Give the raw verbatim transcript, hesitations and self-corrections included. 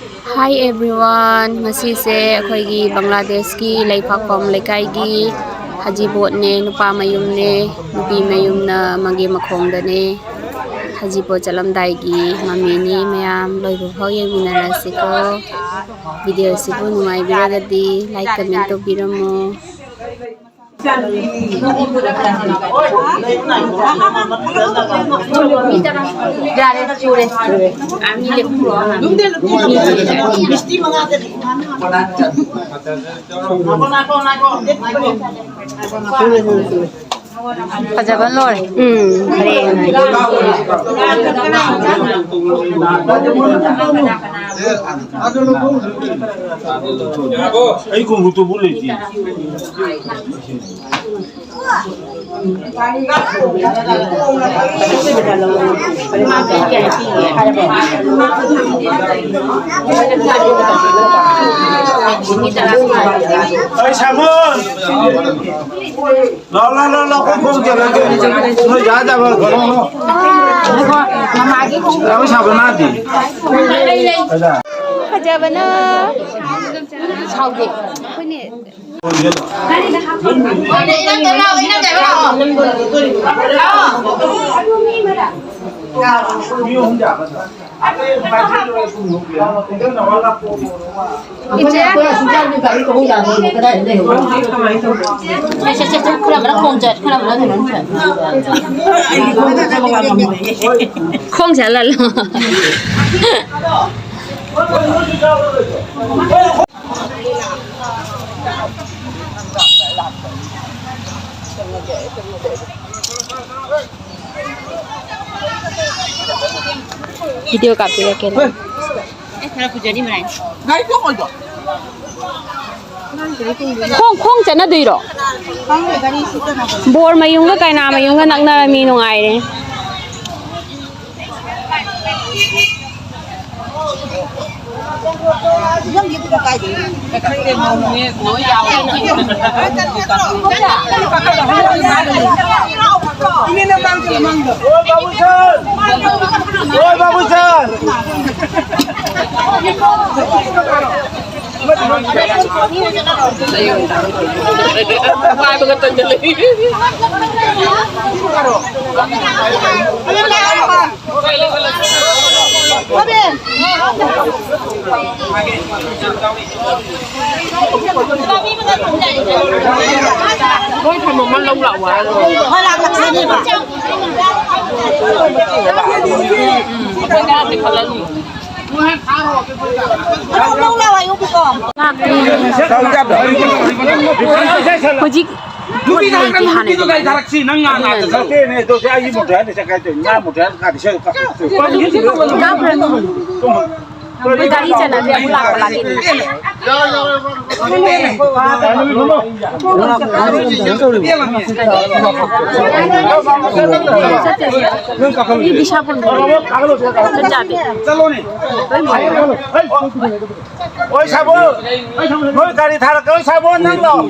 Hi everyone, ꯉꯁꯤꯁꯦ ꯑꯩꯈꯣꯏꯒꯤ ꯕꯪꯒ꯭ꯂꯥꯗꯦꯁꯀꯤ ꯂꯩꯄꯥꯛꯄꯝ ꯂꯩꯀꯥꯏꯒꯤ ꯍꯖꯤꯕꯣꯠꯅꯦ, ꯅꯨꯄꯥ ꯃꯌꯨꯝꯅꯦ, ꯅꯨꯄꯤ ꯃꯌꯨꯝꯅ ꯃꯪꯒꯦ ꯃꯈꯣꯡꯗꯅꯦ꯫ ꯍꯖꯤꯕꯣꯠ ꯆꯠꯂꯝꯗꯥꯏꯒꯤ ꯃꯃꯤꯅꯤ꯫ ꯃꯌꯥꯝ ꯂꯣꯏꯕ ꯐꯥꯎ ꯌꯦꯡꯃꯤꯟꯅꯔꯁꯤꯀꯣ꯫ ꯚꯤꯗꯤꯑꯣꯁꯤꯕꯨ ꯅꯨꯡꯉꯥꯏꯕꯤꯔꯒꯗꯤ like, comment ꯇꯧꯕꯤꯔꯝꯃꯣ꯫ ꯐꯖꯕ ꯂꯣꯏꯔꯦ꯫ ꯎꯝ, ꯐꯔꯦ꯫ ꯑꯩ ꯈꯣꯡꯎꯞꯇꯨꯕꯨ ꯂꯩꯇꯦ꯫ ꯑꯩ ꯁꯥꯃꯣꯟ! ꯂꯥꯎ, ꯂꯥꯎ, ꯂꯥꯎ, ꯂꯥꯎ, ꯑꯩꯈꯣꯏ ꯈꯣꯡ ꯆꯠꯂꯒꯦ꯫ ꯅꯣꯏ ꯌꯥꯗꯕ ꯀꯩꯅꯣ? ꯃꯃꯥꯒꯤ ꯈꯣꯡ ꯌꯥꯝ ꯁꯥꯕ ꯃꯥꯗꯤ꯫ ꯐꯖꯕꯅ ꯁꯥꯎꯗꯦ꯫ ꯑꯩꯈꯣꯏꯅꯦ꯫ ꯏꯆꯦ꯫ ꯁꯦ, ꯁꯦ, ꯁꯦ, ꯁꯦ, ꯈꯔ ꯑꯃꯅ ꯈꯣꯡ ꯆꯠ, ꯈꯔ ꯑꯃꯅ ꯀꯩꯅꯣꯝ ꯆꯠ꯫ ꯈꯣꯡ ꯆꯠꯂꯜꯂꯣ꯫ ꯚꯤꯗꯤꯑꯣ ꯀꯥꯞꯄꯤꯔꯛꯀꯦ꯫ ꯑꯦ, ꯈꯔ ꯄꯨꯖꯔꯤ ꯃꯔꯥꯏ꯫ ꯒꯥꯔꯤ ꯇꯣꯡꯉꯣꯏꯗ꯭ꯔꯣ? ꯈꯣꯡ, ꯈꯣꯡ ꯆꯠꯅꯗꯣꯏꯔꯣ? ꯈꯪꯗꯦ, ꯒꯥꯔꯤ ꯁꯤ ꯀꯩꯅꯣ꯫ ꯕꯣꯔ ꯃꯌꯨꯝꯒ ꯀꯩꯅꯥ ꯃꯌꯨꯝꯒ ꯅꯛꯅꯔꯃꯤ ꯅꯨꯡꯉꯥꯏꯔꯦ꯫ ꯌꯨꯝꯒꯤ ꯄꯨꯔ ꯀꯥꯏꯗꯩꯅꯣ? ꯏꯅꯦ, ꯅꯪ ꯃꯥꯡꯗ, ꯃꯥꯡꯗ꯫ ꯑꯣꯏ, ꯕꯥꯕꯨꯁꯟ! ꯑꯣꯏ, ꯕꯥꯕꯨꯁꯟ! ꯃꯣꯏ ꯊꯝꯃꯝꯃ ꯂꯧ ꯂꯥꯛꯑꯣ ꯍꯥꯏꯔꯣ? ꯍꯣꯏ, ꯂꯥꯛꯂꯛꯁꯤꯅꯦꯕ꯫ ꯎꯝ, ꯑꯩꯈꯣꯏ ꯉꯥꯗꯤ ꯈꯜꯂꯅꯤ꯫ ꯂꯧ ꯂꯥꯛꯑꯣ ꯍꯥꯏꯌꯨꯕꯀꯣ꯫ ꯍꯧꯖꯤꯛ ꯅꯨꯄꯤꯗ ꯍꯥꯏꯔꯛꯀꯅꯨ, ꯅꯨꯄꯤꯗꯣ ꯒꯥꯔꯤ ꯊꯥꯔꯛꯁꯤ, ꯅꯪ ꯉꯥ ꯉꯥꯛꯇ ꯆꯠꯂꯣ꯫ ꯅꯠꯇꯦꯅꯦ, ꯑꯗꯨꯗꯤ ꯑꯩꯒꯤ ꯃꯣꯇꯣꯔ ꯍꯥꯏꯅ ꯆꯠꯀꯥꯏ ꯇꯧꯔꯤ, ꯉꯥ ꯃꯣꯇꯣꯔ ꯍꯥꯏꯅ ꯀꯥꯗꯤ ꯁꯦ ꯀꯥꯞꯄꯣ꯫ ꯀꯥꯞꯈ꯭ꯔꯅꯨ꯫ ꯑꯩꯈꯣꯏ ꯒꯥꯔꯤ ꯆꯠꯅꯗꯦ, ꯑꯃꯨꯛ ꯂꯥꯛꯄ ꯂꯥꯛꯏꯅꯦ꯫ ꯆꯠꯇꯦ꯫ ꯃꯤ ꯕꯤꯁꯥ ꯐꯪꯗꯦ꯫ ꯆꯠ ꯌꯥꯗꯦ꯫ ꯆꯠꯂꯣꯅꯦ꯫ ꯑꯣꯏ ꯁꯥꯕꯣ, ꯅꯣꯏ ꯒꯥꯔꯤ ꯊꯥꯔꯛꯀꯦ, ꯑꯣꯏ ꯁꯥꯕꯣ, ꯅꯪ ꯂꯥꯛꯑꯣ꯫